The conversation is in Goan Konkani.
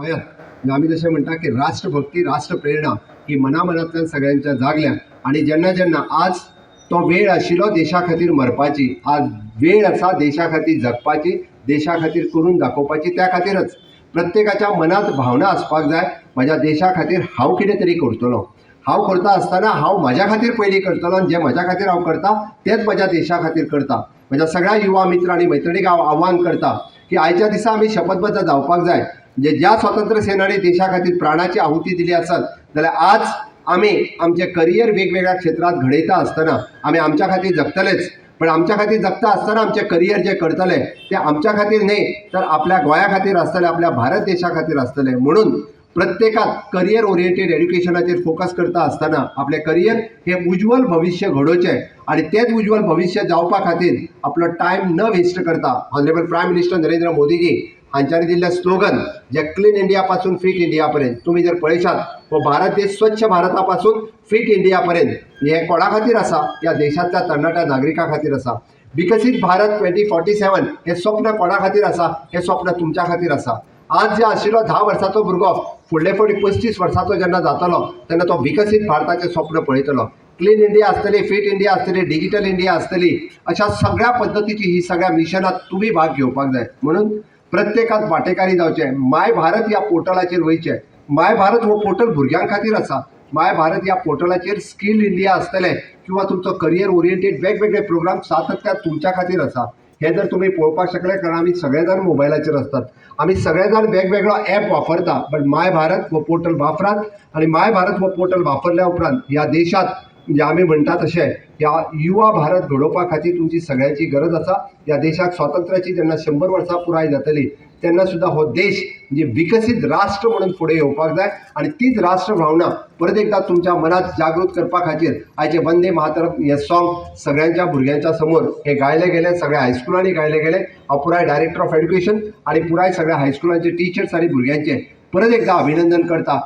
गोंयांत आमी जशें म्हणटा की राष्ट्रभक्ती, राष्ट्रप्रेरणा ही मना मनांतल्यान सगळ्यांच्या जागल्या आनी जेन्ना जेन्ना आज तो वेळ आशिल्लो देशा खातीर मरपाची, आज वेळ आसा देशा खातीर जगपाची, देशा खातीर करून दाखोवपाची. त्या खातीरच प्रत्येकाच्या मनांत भावना आसपाक जाय, म्हज्या देशा खातीर हांव कितें तरी करतलो. हांव करता आसतना हांव म्हज्या खातीर पयलीं करतलो आनी जें म्हज्या खातीर हांव करता तेंच म्हज्या देशा खातीर करता. म्हज्या सगळ्या युवा मित्र आनी मैत्रिणीक हांव आव्हान करता की आयच्या दिसा आमी शपथबद्ध जावपाक जाय. म्हणजे ज्या स्वातंत्र्य सेनानी देशा खातीर प्राणाची आहुती दिली आसत जाल्यार आज आमी आमचें करियर वेगवेगळ्या क्षेत्रांत घडयता आसतना आमी आमच्या खातीर जगतलेच, पण आमच्या खातीर जगता आसतना आमचें करियर जें करतले तें आमच्या खातीर न्हय तर आपल्या गोंया खातीर आसतलें, आपल्या भारत देशा खातीर आसतलें. म्हणून प्रत्येकाक करियर ओरिएंटेड एड्युकेशनाचेर फोकस करता आसतना आपलें करियर हें उज्वल भविश्य घडोवचें आनी तेंच उज्वल भविश्य जावपा खातीर आपलो टायम न वेस्ट करता ऑनरेबल प्रायम मिनिस्टर नरेंद्र मोदीजी हांच्यांनी दिल्लें स्लोगन जे क्लीन इंडिया पासून फिट इंडिया पर्यंत, तुमी जर पळयशात, हो भारत देश स्वच्छ भारता पासून फिट इंडिया पर्यंत हें कोणा खातीर आसा? ह्या देशांतल्या तरणाट्या नागरिकां खातीर आसा. विकसीत भारत 2047 हें स्वप्न कोणा खातीर आसा? हें स्वप्न तुमच्या खातीर आसा. आज जे आशिल्लो 10 वर्साचो भुरगो फुडले फावटी 35 वर्साचो जेन्ना जातलो तेन्ना तो विकसीत भारताचें स्वप्न पळयतलो. क्लीन इंडिया आसतली, फिट इंडिया आसतली, डिजिटल इंडिया आसतली, अशा सगळ्या पद्दतीची ही सगळ्या मिशनात तुमी भाग घेवपाक जाय. म्हणून प्रत्येकान वांटेकारी जावचें, माय भारत ह्या पोर्टलाचेर वयचें. माय भारत हो पोर्टल भुरग्यां खातीर आसा. माय भारत ह्या पोर्टलाचेर स्कील इंडिया आसतलें किंवा तुमचो करियर ओरिएंटेड वेगवेगळे प्रोग्राम सातत्यान तुमच्या खातीर आसा. हें जर तुमी पळोवपाक शकले, कारण आमी सगळे जाण मोबायलाचेर आसतात, आमी सगळे जाण वेगवेगळो एप वापरता, बट my Bharat हो पोर्टल वापरात आनी माय भारत हो पोर्टल वापरल्या उपरांत ह्या देशांत म्हणजे आमी म्हणटा तशें ह्या युवा भारत घडोवपा खातीर तुमची सगळ्यांची गरज आसा. ह्या देशाक स्वातंत्र्याची जेन्ना 100 वर्सां पुराय जातली तेन्ना सुद्दां हो देश म्हणजे विकसीत राष्ट्र म्हणून फुडें येवपाक जाय आनी तीच राष्ट्र भावना परत एकदां तुमच्या मनात जागृत करपा खातीर आयचें वंदे मातरम हें सॉंग सगळ्यांच्या भुरग्यांच्या समोर हें गायलें गेलें, सगळ्या हायस्कुलांनी गायलें गेलें. हांव पुराय डायरेक्टर ऑफ एड्युकेशन आनी पुराय सगळ्या हायस्कुलांचे टिचर्स आनी भुरग्यांचें परत एकदां अभिनंदन करता.